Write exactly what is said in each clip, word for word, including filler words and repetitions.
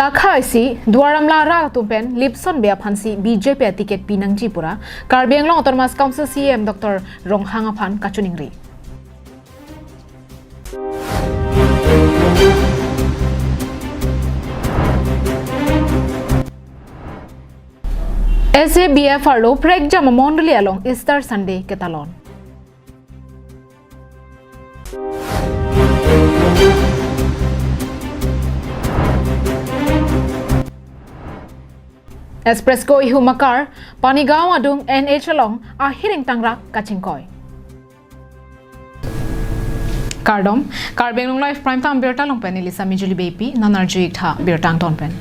Lakha isi Duar Amla arat atum pen Lipson Bey aphansi B J P aticket pinangji pura Karbi Anglong Autonomous Council C E M Doctor Ronghang aphan kachiningri. S A B F arlo prekjam amondoli along Easter Sunday ketalon. Express ko ihu makar, Panigaon adung N H along ahiring tangrak kachingkoi. Kardom, Karbi Anglong Live Prime Time birta along pen neli Sami Juli Beypi, non arju-ik tha birta angton pen.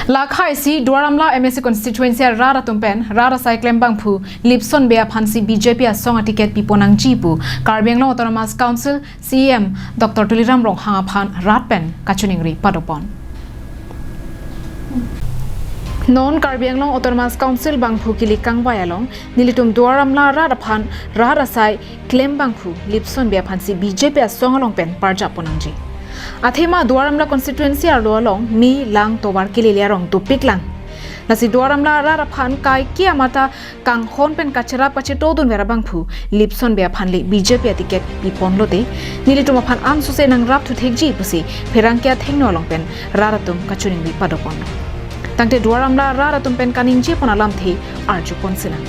Lakha isi Duar Amla M A C constituency arat atum pen rat asai klembangphu Lipson Bey aphansi B J P asong aticket piponangji pu Karbi Anglong Autonomous Council C E M Doctor Tuliram Ronghang aphan rat pen kachiningri padopon. Non Karbi Anglong Autonomous Council bangphu kili kangvai along nelitum Duar Amla arat aphan rat asai klembangphu Lipson Bey aphansi B J P asong along pen parjap ponangji. Athema Duar Amla constituency arlo along me lang tovar kelele arong dopiklang. Lasi Duar Amla arat aphan kaike amata kanghon pen kacherap kachetodunver abangphu Lipson Bey aphan le B J P aticket piponlote nelitum aphan ansose nangrapthu thekji pusi pherangke athengno along pen rat atum kachiningri padopon. Tangte Duar Amla arat atum pen kaningjepon alamthe arjupon sinang.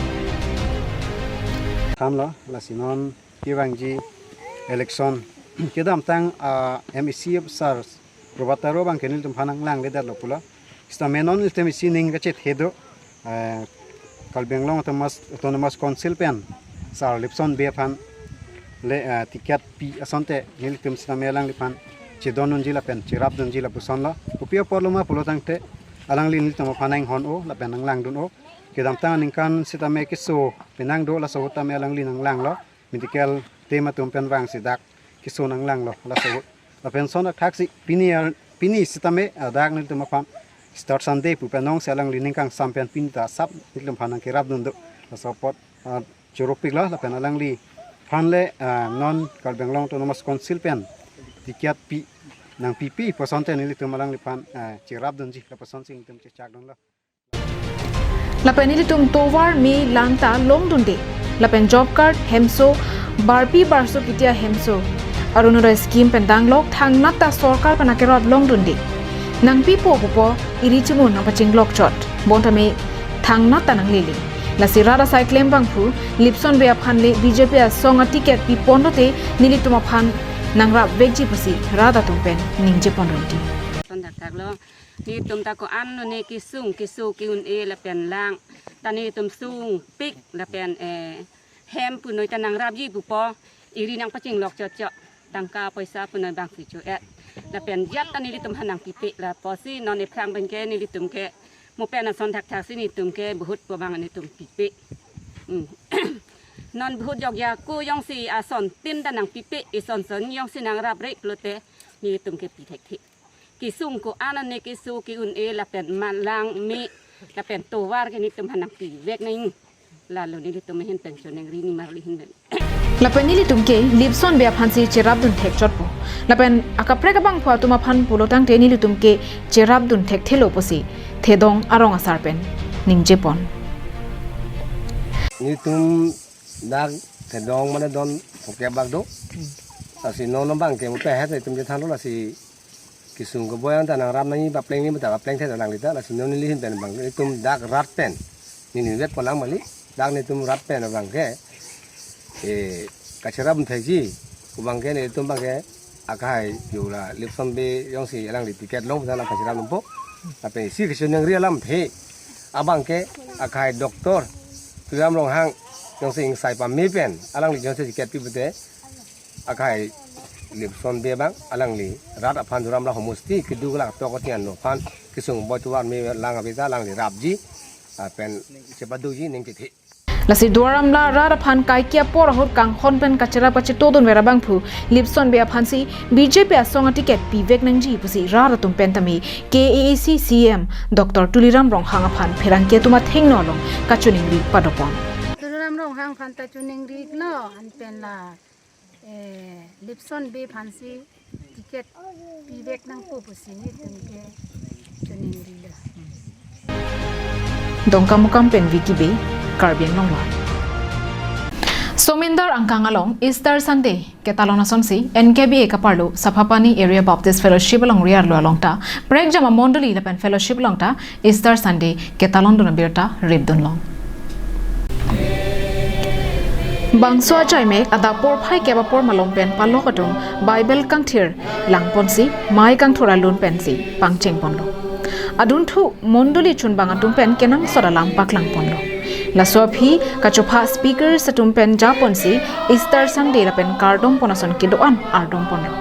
Thanlo, lasi non kevangji election kedamtang a M A C sar Robert Taro abangke nelitum aphan nanglangle detlo pulo. Sitame non nelitum isi ning kachethe do, eh, Karbi Anglong Autonomous, Autonomous Council pen sar Lipson Bey aphan le, eh, ticket pi asonte nelitum sitame alangliphan chedondunji lapen cherapdunji lapusonlo. Kopi apotlo ma pulo tangte alangli nelitum aphan nanghon-o lapen nanglangdun-o. Kedamtang aningkan sitame keso penang do, laso ahut tame alangli nanglanglo. Medical team atum pen vangsi dak keso nanglanglo laso ahut. Lapen son athaksi pini ar-, pini sitame, ah, dak nelitum aphan Easter Sunday pu pen nongsi alangli ning kangsam pen pini ta asap nelitum aphan nangkerapdun do. Laso apot, ah, choro piklo lapen alangliphan le, ah, non Karbi Anglong Autonomous Council pen ticket pi nangpipe pu asonte nelitum alangliphan, ah, cherapdunji lapusonsi nelitum chechakdunlo. Lapen nelitum tovar me lang ta longdunde. Lapen job card hemso, barpi barso kitia hemso, Orunodoi scheme pen danglok thangnat ta sorkar pen akerap longdunde. Nangpipo pupo iri chimun nangpachinglok chot. Bonta me thangnat ta nanglele. Lasi rat asai klembangphu Lipson Bey aphan le B J P asong aticket piponlote nelitum aphan nangrapvekji pusi rat atum pen ningjeponrunti. Son dak daklo. Netum ta ko-an ne kesung keso ke-un-e lapen lang. Ta netum sungpik lapen, eh, hem punoi ta nangrapji pupo. Iri nangpachinglok chotchot. Tangka poisa punoi bangsi cho-et. Lapen jat ta nelitum aphan nangpipe lapusi non ephrang pen ke nelitum ke mo pen ason thakthaksi netum ke bahut pu abang netum pipe. Hmm. Non bahut jokja ko jongsi asontin ta nangpipe, isonson jongsi nangrapre pulote netum ke pi thekthe. Kesung ko-an ne keso ke-un-e lapen malang me lapen tovar ke netum aphan nangpivek nang. Lalo nelitum ahin pen choningri ni marli hin pen. Lapen nelitum ke Lipson Bey aphansi cherapdun thek chotpo. Lapen akaprek abangphu atum aphan pulo tangte nelitum ke cherapdun thekthelo pusi thedong arong asar pen ningjepon. Netum dak thedong mane don oke bak do. Lasi non abangke mo pehet netum chethanlo lasi kesung keboi an ta nangrap nangji papleng ni mata papleng thek alangli ta, lasi non neli ahin pen abang netum dak rat pen. Neli vet ponang mali, dak netum rat pen abangke, eh, kacherap thekji, pu abangke netum abangke, akai jula Lipson Bey jongsi alangli ticket long pu ta nang kacherap lumpo, lapen isi kachiningri alamthe, abangke, akai doctor, Tuliram Ronghang, jongsi ingsai pame pen, alangli jongsi ticket pi pute, akai Lipson Bey abang alangli rat aphan Duar Amla homosti keduk lak tok kotian lo aphan kesung boi tovar me lang abita alangli rapji, ah, pen chepaduji ning chethe. Lasi Duar Amla rat aphan kaike apor ahut kanghon pen kacherap kachetodunver abangphu Lipson Bey aphansi B J P asong aticket pivek nangji pusi rat atum pen tame K A A C C E M Doctor Tuliram Ronghang aphan pherangke atum athengno along kachiningri padopon. Tuliram Ronghang aphan ta chiningri lo an pen la eh, Lipson Bey aphansi ticket pivek nangpo pusi netum ke Dongkamukam pen Vicky Bey, Karbi Anglong Live. Somindar angkang along Easter Sunday ketalon asonsi N K B A kaparlo Saphapani Area Baptist Fellowship alongri arlo along ta prekjam amondoli lapen fellowship along ta Easter Sunday ketalondun abirta ripdunlong. Bangso ajaimek adap porphai kep apor malom pen palok atum Bible kangthir langponsi, mei kangthur alun pensi pangchengponlo. Adunthu mondoli chunbang atum pen kenangsot alam paklangponlo. Laso aphi kachopha speakers atum pen japonsi Easter Sunday lapen kardompon ason kedo-an ardomponlo.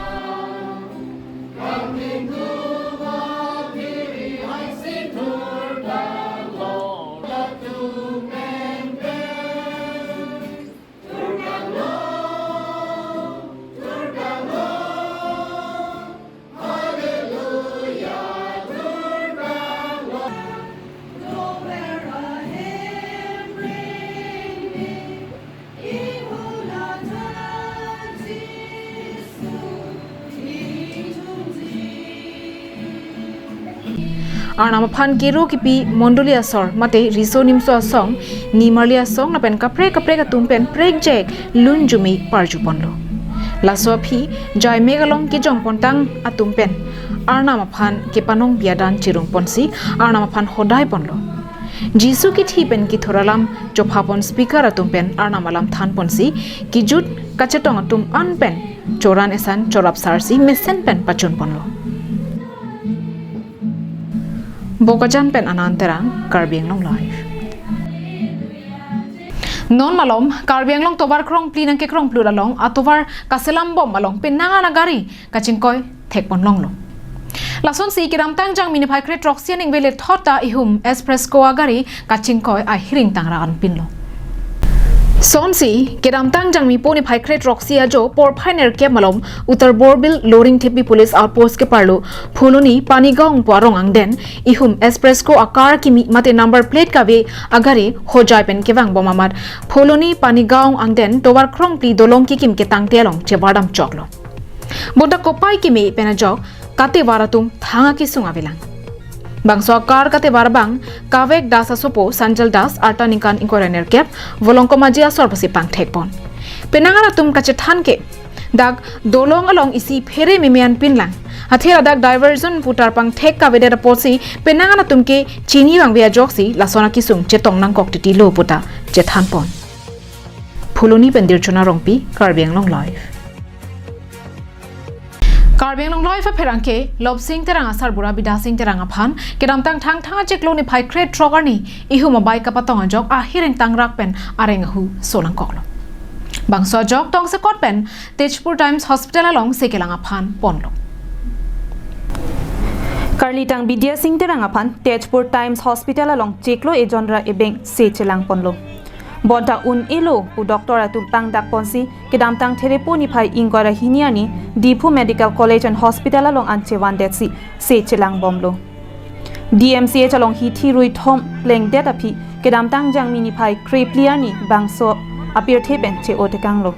Arnam aphan kero kipi mondoli asor mate riso nimso asong, nimarli asong lapen kaprek kaprek atum pen prekjek lunjumi parjuponlo. Laso aphi jaimek along kejongpontang atum pen Arnam aphan kepanong biadan chirungponsi Arnam aphan hodaiponlo. Jisu kithi pen kithur alam chophapon speaker atum pen Arnam alam thanponsi kijut kachetong atum an pen choran esan chorap sarsi mesen pen pachunponlo. Bokajan pen Anand Terang, Karbi Anglong Live. Non malom Karbi Anglong tovar krongphli nangkekrong plut along atovar kaselambom along penang an agari kachingkoi thekponlonglo. Lasonsi kedamtang Jangmi niphai kre throksi aningve lethot ta ihum Express Co agari kachingkoi ahiring tangrak anpinlo. Sonsi kedamtang Jangmi po niphai kre throksi ajo porphai nerkep malom Uttar Borbil Loringthepi Police Outpost keparlo Phuloni Panigaon pu arong angden ihum Express Co akar kimi mate number plate kave agari hojai pen kevangbom amat Phuloni Panigaon angden tovar krongphli dolong kikim ketangte along chevardam choklo. Bonta kopai kimi pen ajok katevar atum thang akesung avelang. Bangso akar katevar abang Kavek Das asopo Sanjal Das, arta ningkan ingkoi ra nerkep, Volongkom Aji asor pusi pangthekpon. Penang an atum kachethan ke dak dolong along isi phere meme anpinlang. Athe ladak diversion putar pangthek kavedet apotsi penang an atum ke chini vangve ajoksi lason akesung chetong nangkok titilo puta chethanpon. Phuloni pen Dirchona Rongpi, Karbi Anglong Live. Karbi Anglong Live apherangke Lobsing Terang asarbura Bidya Sing Terang aphan kedamtang Thangthang achiklo niphai kre throk arni ihum abai kapatong ajok ahiring tangrak pen areng ahu solangkoklo. Bangso ajok tongsekot pen Tezpur Times Hospital along sekelang aphan ponlo. Karlitang Bidya Sing Terang aphan Tezpur Times Hospital along chiklo ejon ra ebeng se chelangponlo. Bonta un-elo pu doctor atum pangdakponsi kedamtang Therepo niphai ingkoi ra hini arni Diphu Medical College and Hospital along an chevandetsi se chelangbomlo. D M C H along hithi ruithom plengdet aphi kedamtang Jangmi niphai krephli arni bangso apirthe pen che-o tekanglo.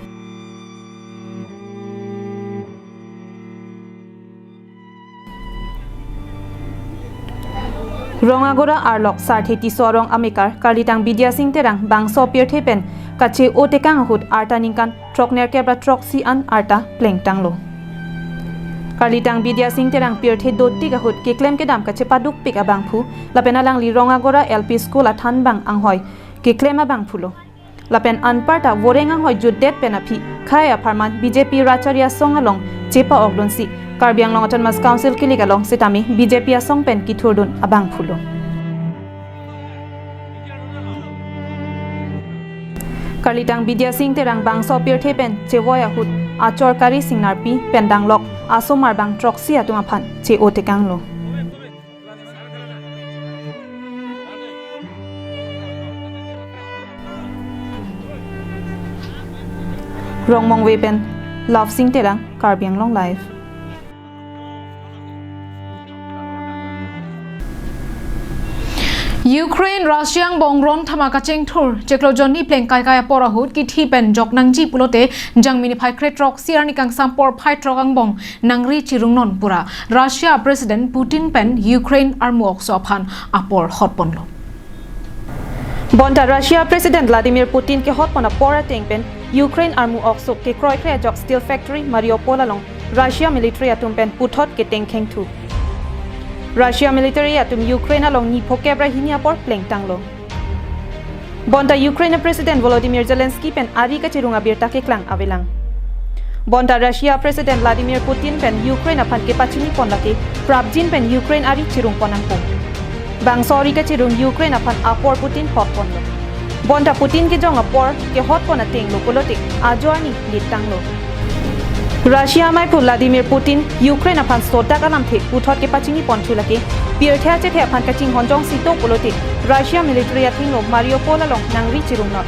Rongagora arlok Sarthe Tisso arong amekar Karlitang Bidya Sing Terang bangso apirthe pen kache-o tekang ahut arta ningkan throk nerkep ra throksi an arta plengtanglo. Karlitang Bidya Sing Terang pirthe dotik ahut keklem kedam kachepadukpik abangphu lapen alangli Rongagora L P School athanbang anghoi keklem abangphulo. Lapen anparta voreng anghoi jutdet pen aphi khei apharman B J P Rachari asong along chepa-okdunsi Karbi Anglong Autonomous Council kilik along sitame B J P asong pen kithurdun abangphulo. Karlitang Bidya Sing Terang bangso apirthe pen chevoi ahut achor kari singnarpi pen danglok asomar bang throksi atum aphan che-o tekanglo. Rongmongve pen Love Sing Terang, Karbi Anglong Live. Ukraine Russia angbong ron thama kachingthur chiklo jonni pleng kaikai apor ahut kithi pen jok nangji pulote Jangmi niphai krethrok si arni kangsam porphai throk angbong nangri chirung non pura. Russia President Putin pen Ukraine armu okso aphan apor hotponlo. Bonta Russia President Vladimir Putin kehotpon apor ateng pen Ukraine armu okso kekroikre ajok steel factory Mariupol along Russia military atum pen puthot ketengkheng thu. Russia military atum Ukraine along ni pho kep ra hini apor plengtanglo. Bonta Ukraine President Volodymyr Zelensky pen ari kachirung abirta keklang avelang. Bonta Russia President Vladimir Putin pen Ukraine aphan kepachinipon lake prapjin pen Ukraine ari chirungpon nangpo. Bangso ari kachirung Ukraine aphan apor Putin hotponlo. Bonta Putin kejong apor kehotpon atenglo pulote ajo arni lettanglo. Russia amaiphu Vladimir Putin Ukraine aphan sodak alamthe puthot kepachinipon thu lake pirthe achethe aphan kachinghon jongsi do pulote Russia military athengno Mariupol along nangri chirung non.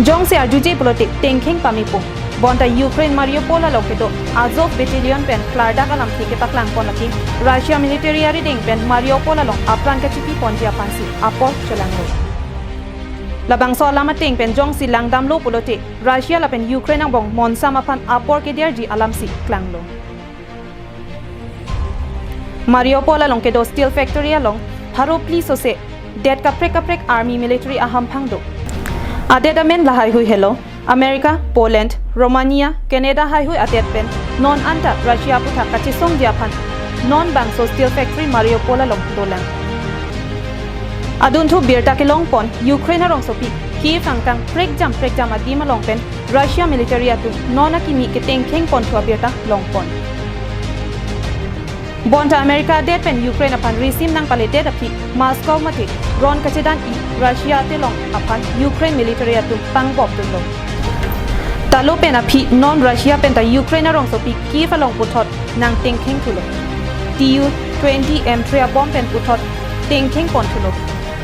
Jongsi arjuje pulote tengkheng pamepo. Bonta Ukraine Mariupol along kedo Azov Battalion pen klardak alamthe kepaklangpon lake Russia military arideng pen Mariupol along apran kachipiponji aphansi apor chelanglo. Labangso alam ateng pen jongsi langdamlo pulote Russia lapen Ukraine angbong monsam aphan apor kederji alamsi klanglo. Mariupol along kedo steel factory along pharo phli sose det kaprek kaprek army military ahamphang do. Adet amen lahaihui helo, America, Poland, Romania, Canada haihui adet pen non anta Russia aputhak kachesongji aphan non bangso steel factory Mariupol along dolang. Adunthu birta kelongpon Ukraine arongsopi Kyiv angkang prekjam prekjam adim along pen Russia military atum non akimi ketengkhengpon thu abirta longpon. Bonta America adet pen Ukraine aphan risim nangpaledet aphi Moscow mate ron kachedan-i Russia atelong aphan Ukraine military atum pangbop dunlo. Talo pen aphi non Russia penta Ukraine arongsopi Kyiv along puthot nangtengkheng thulo. T U twenty M three abomb pen puthot tengkhengpon thulo.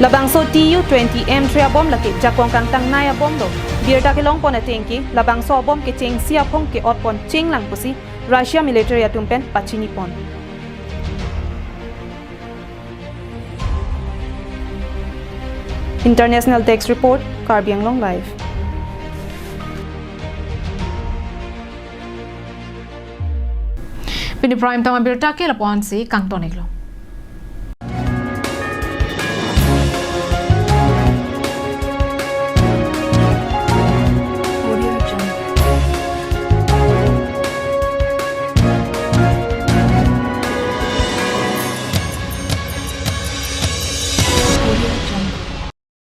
Labangso T U twenty M three abomb lake jakong kangtangnei abomb lo. Birta kelongpon ateng ke labangso abomb kechengsi aphong ke-otpon chenglang pusi Russia military atum pen pachinipon. International Desk Report, Karbi Anglong Live. Pini prime time abirta ke lapu-ansi kangton-iklo.